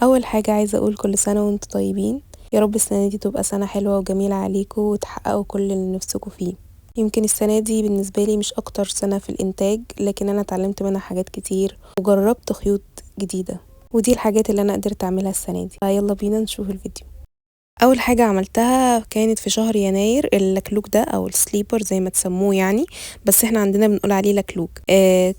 اول حاجة عايزة اقول كل سنة وانتم طيبين، يا رب السنة دي تبقى سنة حلوة وجميلة عليكم وتحققوا كل اللي نفسكوا فيه. يمكن السنة دي بالنسبالي مش اكتر سنة ف الانتاج لكن أنا اتعلمت منها حاجات كتير وجربت خيوط جديدة و دي الحاجات اللي أنا قدرت اعملها السنة دي ، فيلا بينا نشوف الفيديو. اول حاجة عملتها كانت في شهر يناير اللكلوك ده أو السليبر زي ما تسموه يعني بس احنا عندنا بنقول عليه لكلوك.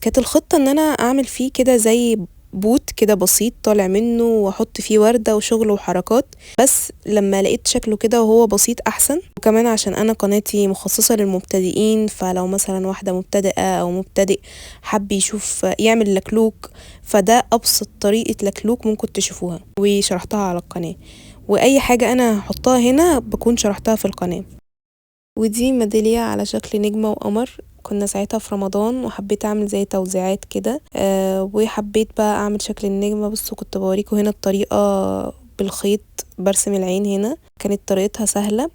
كانت الخطة ان أنا اعمل فيه كده زي بوت كده بسيط طالع منه واحط فيه وردة وشغل وحركات بس لما لقيت شكله كده وهو بسيط احسن وكمان عشان أنا قناتي مخصصة للمبتدئين فلو مثلا واحدة مبتدئة أو مبتدئ حب يشوف يعمل لكلوك فده ابسط طريقة لكلوك ممكن تشوفوها و شرحتها على القناة و أي حاجة أنا هحطها هنا بكون شرحتها ف القناة. و دي ميدالية على شكل نجمة وقمر كنا ساعتها ف رمضان وحبيت اعمل زي توزيعات كده وحبيت بقى اعمل شكل النجمة بصوا كنت بوريكم هنا الطريقة بالخيط برسم العين هنا كانت طريقتها سهلة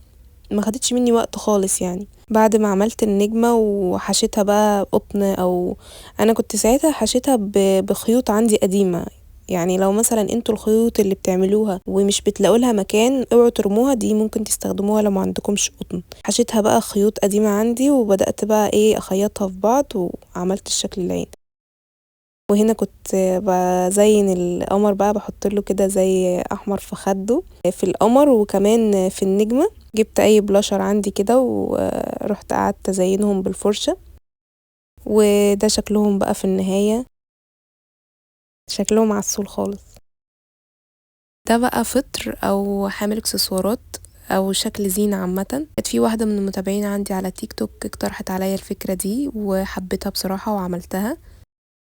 مخدتش مني وقت خالص يعني. بعد ما عملت النجمة وحشيتها بقى قطن أو أنا كنت ساعتها حشيتها بخيوط عندي قديمة يعني لو مثلا انتو الخيوط اللي بتعملوها ومش بتلاقولها مكان اوعو ترموها دي ممكن تستخدموها لو معندكمش قطن. حشيتها بقى خيوط قديمة عندي وبدأت بقى ايه اخيطها ف بعض وعملت الشكل العين. و هنا كنت بزين القمر بقى بحطله كده زي احمر ف خده ف القمر وكمان ف النجمة جبت اي بلاشر عندي كده و رحت قعدت ازينهم بالفرشة و ده شكلهم بقى ف النهاية شكلهم عسول خالص. ده بقى فطر أو حامل اكسسوارات أو شكل زينة عامة ، كانت في واحدة من المتابعين عندي على تيك توك اقترحت عليا الفكرة دي وحبيتها بصراحة وعملتها.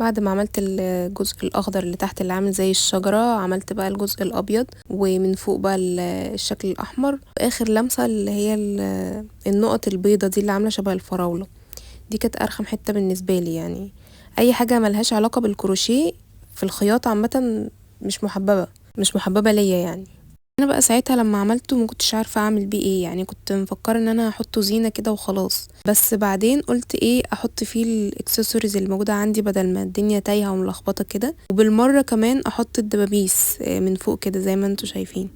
بعد ما عملت الجزء الأخضر اللي تحت اللي عامل زي الشجرة عملت بقى الجزء الأبيض ومن فوق بقى الشكل الأحمر واخر لمسة اللي هي النقط البيضة دي اللي عاملة شبه الفراولة دي كانت ارخم حته بالنسبالي يعني اي حاجة ملهاش علاقة بالكروشيه ف الخياطة عامة مش محببة مش محببة ليا يعني. أنا بقى ساعتها لما عملته مكنتش عارفه اعمل بيه ايه يعني كنت مفكرة ان أنا هحطه زينة كده وخلاص بس بعدين قلت ايه احط فيه الاكسسوارز الموجودة عندي بدل ما الدنيا تايهة وملخبطة كده وبالمرة كمان احط الدبابيس من فوق كده زي ما انتو شايفين.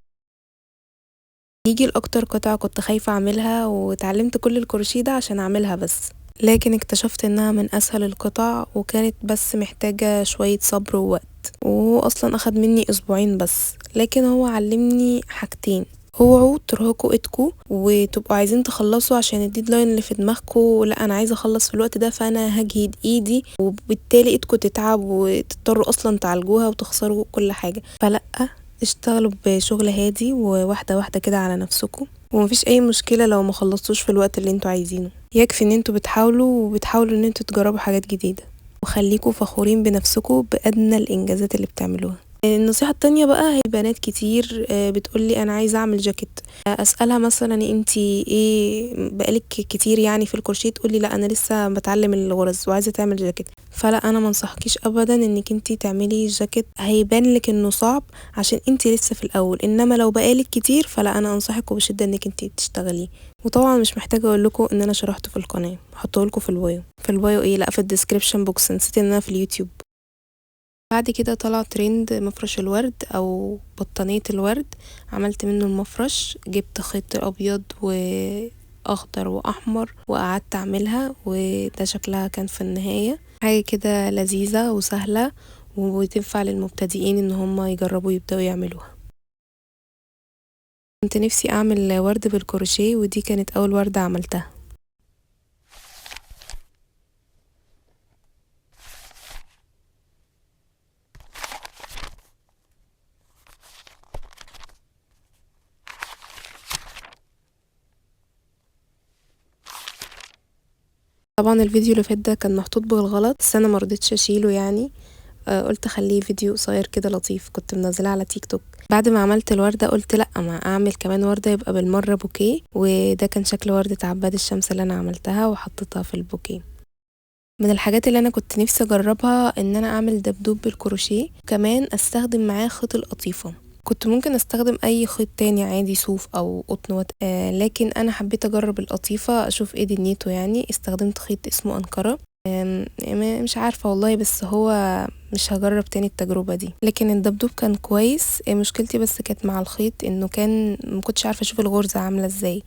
نيجي لأكتر قطعة كنت خايفة اعملها واتعلمت كل الكروشيه ده عشان اعملها بس لكن اكتشفت انها من اسهل القطع وكانت بس محتاجة شوية صبر ووقت وهو اصلا اخد مني اسبوعين بس لكن هو علمني حاجتين اوعو ترهقو ايدكو وتبقو عايزين تخلصوا عشان ال deadline اللي ف دماغكو لا أنا عايزه اخلص ف الوقت ده ف أنا هجهد ايدي وبالتالي ايدكو تتعب وتضطروا اصلا تعالجوها وتخسرو كل حاجة فلا اشتغلو بشغل هادي وواحدة واحدة كده على نفسكو ومفيش اي مشكلة لو مخلصتوش ف الوقت اللي انتو عايزينه يكفي ان انتو بتحاولو وبتحاولو ان انتو تجربو حاجات جديدة وخليكو فخورين بنفسكو بأدنى الانجازات اللي بتعملوها. النصيحة التانية بقى هي بنات كتير بتقولي أنا عايزه اعمل جاكيت اسألها مثلا انتي ايه بقالك كتير يعني ف الكروشيه تقولي لا أنا لسه بتعلم الغرز وعايزه تعمل جاكيت فلا أنا منصحكيش أبدا انك انتي تعملي جاكيت هيبانلك انه صعب عشان انتي لسه ف الأول انما لو بقالك كتير فلا أنا انصحك وبشدة انك انتي تشتغليه. وطبعا مش محتاجة اقولكو ان أنا شرحته ف القناة هحطهولكو ف ال bio ف ال bio ايه لا ف ال description box نسيت ان أنا ف اليوتيوب. بعد كده طلع ترند مفرش الورد أو بطانية الورد عملت منه المفرش جبت خيط أبيض و اخضر و احمر وقعدت اعملها وده شكلها كان ف النهاية حاجة كده لذيذة وسهلة وتنفع للمبتدئين ان هما يجربو يبدأو يعملوها. كنت نفسي اعمل ورد بالكروشيه ودي كانت أول وردة عملتها. طبعا الفيديو اللي فات ده كان محطوط بالغلط بس أنا مرضتش اشيله يعني قلت اخليه فيديو قصير كده لطيف كنت منزلاه على تيك توك. بعد ما عملت الوردة قلت لا ما اعمل كمان وردة يبقى بالمرة بوكيه وده كان شكل وردة عباد الشمس اللي أنا عملتها وحطيتها ف البوكيه. من الحاجات اللي أنا كنت نفسي اجربها ان أنا اعمل دبدوب بالكروشيه وكمان استخدم معاه خيط القطيفة كنت ممكن استخدم اي خيط تاني عادي صوف أو قطن لكن أنا حبيت اجرب القطيفة اشوف ايه دنيته يعني استخدمت خيط اسمه أنقرة. مش عارفة والله، بس هو مش هجرب تاني التجربة دي. لكن الدبدوب كان كويس، مشكلتي بس كانت مع الخيط انه كان مكنتش عارفة اشوف الغرزة عاملة ازاي.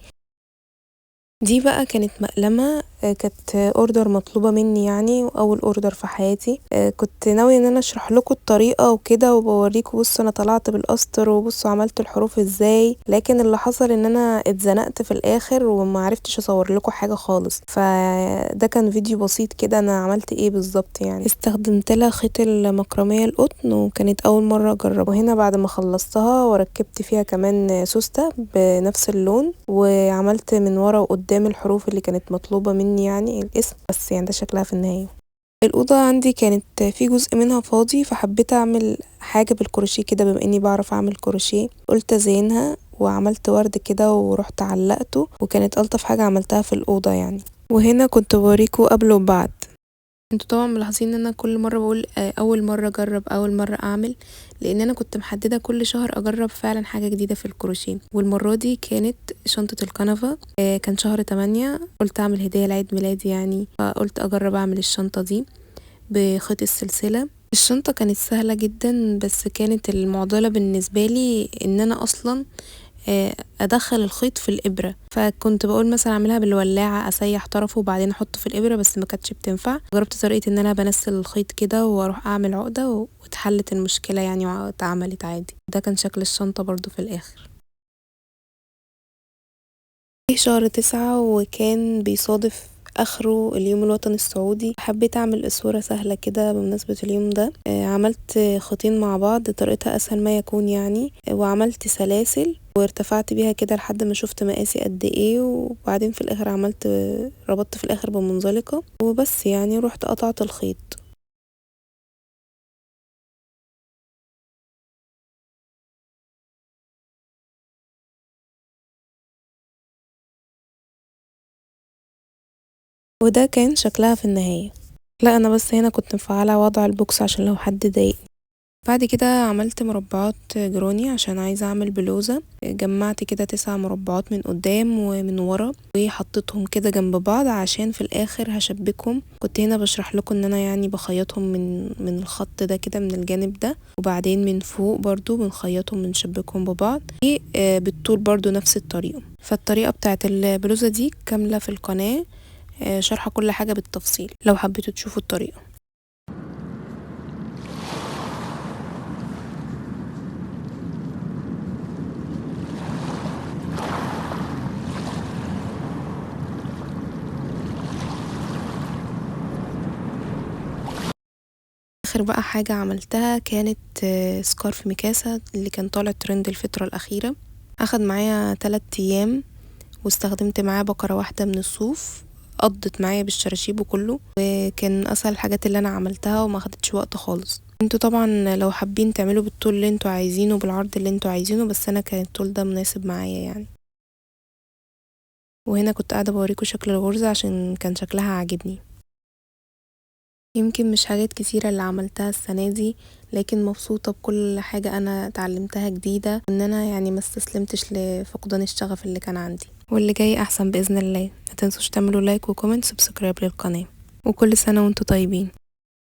دي بقى كانت مقلمة، كانت اوردر مطلوبة مني واول اوردر في حياتي. كنت ناوية ان انا اشرح لكم الطريقة وكده وبوريكم بصوا انا طلعت بالقسطر وبصوا عملت الحروف ازاي، لكن اللي حصل ان انا اتزنقت في الاخر ومعرفتش اصور لكم حاجة خالص. فده كان فيديو بسيط كده انا عملت ايه بالظبط. استخدمت لها خيط المكرمية القطن وكانت اول مرة اجربها. وهنا بعد ما خلصتها وركبت فيها كمان سوستة بنفس اللون، وعملت من ورا وقدام الحروف اللي كانت مطلوبة مني الاسم بس، ده شكلها في النهاية. الأوضة عندي كانت في جزء منها فاضي، فحبيت اعمل حاجة بالكروشيه كده بما اني بعرف اعمل كروشيه، قلت ازينها وعملت ورد كده وروحت علقته، وكانت ألطف حاجة عملتها في الأوضة. وهنا كنت بوريكوا قبل وبعد. انتوا طبعا ملاحظين ان انا كل مرة بقول، اول مرة اجرب، اول مرة اعمل، لان انا كنت محددة كل شهر اجرب فعلا حاجة جديدة في الكروشيه. والمرة دي كانت شنطة الكنفة، كان شهر 8، قلت اعمل هدية لعيد ميلادي فقلت اجرب اعمل الشنطة دي بخيط السلسلة. الشنطة كانت سهلة جدا، بس كانت المعضلة بالنسبة لي ان انا اصلا، ادخل الخيط في الابرة، فكنت بقول مثلا اعملها بالولاعة، اسيح طرفه وبعدين احطه في الابرة، بس ما كانتش بتنفع. جربت طريقة ان انا بنسل الخيط كده واروح اعمل عقدة واتحلت المشكلة واتعملت عادي. ده كان شكل الشنطة برضو في الاخر. جه شهر 9 وكان بيصادف اخره اليوم الوطني السعودي، حبيت اعمل اسورة سهلة كده بمناسبة اليوم ده. عملت خيطين مع بعض، طريقتها اسهل ما يكون وعملت سلاسل وارتفعت بيها كده لحد ما شفت مقاسي قد ايه، وبعدين في الاخر ربطت في الاخر بمنزلقة وبس روحت قطعت الخيط. وده كان شكلها في النهاية. لا انا بس هنا كنت مفعلة وضع البوكس عشان لو حد ضايقني. بعد كده عملت مربعات جراني عشان عايزة اعمل بلوزة، جمعت كده 9 مربعات من قدام ومن ورا وحطيتهم كده جنب بعض عشان في الاخر هشبكهم. كنت هنا بشرح لكم ان انا بخيطهم من الخط ده كده من الجانب ده، وبعدين من فوق برضو بنخيطهم بنشبكهم ببعض، بالطول برضو نفس الطريقة. فالطريقة بتاعت البلوزة دي كاملة في القناة، شارحة كل حاجة بالتفصيل لو حبيتوا تشوفوا الطريقة. آخر بقى حاجة عملتها كانت، سكارف ميكاسا اللي كان طالع ترند الفترة الأخيرة. أخد معايا 3 أيام واستخدمت معاه بكرة واحدة من الصوف، قضت معايا بالشراشيب وكله، وكان أسهل الحاجات اللي أنا عملتها وما أخدتش وقت خالص. انتوا طبعا لو حابين تعملوا بالطول اللي انتوا عايزينه بالعرض اللي انتوا عايزينه، بس أنا كان الطول ده مناسب معايا. وهنا كنت قاعدة بوريكم شكل الغرزة عشان كان شكلها عاجبني. يمكن مش حاجات كتيرة اللي عملتها السنة دي، لكن مبسوطة بكل حاجة أنا اتعلمتها جديدة، وإن أنا ما استسلمتش لفقدان الشغف اللي كان عندي، واللي جاي أحسن بإذن الله. ما تنسوش تعملوا like و comment و subscribe للقناة، وكل سنة وانتوا طيبين.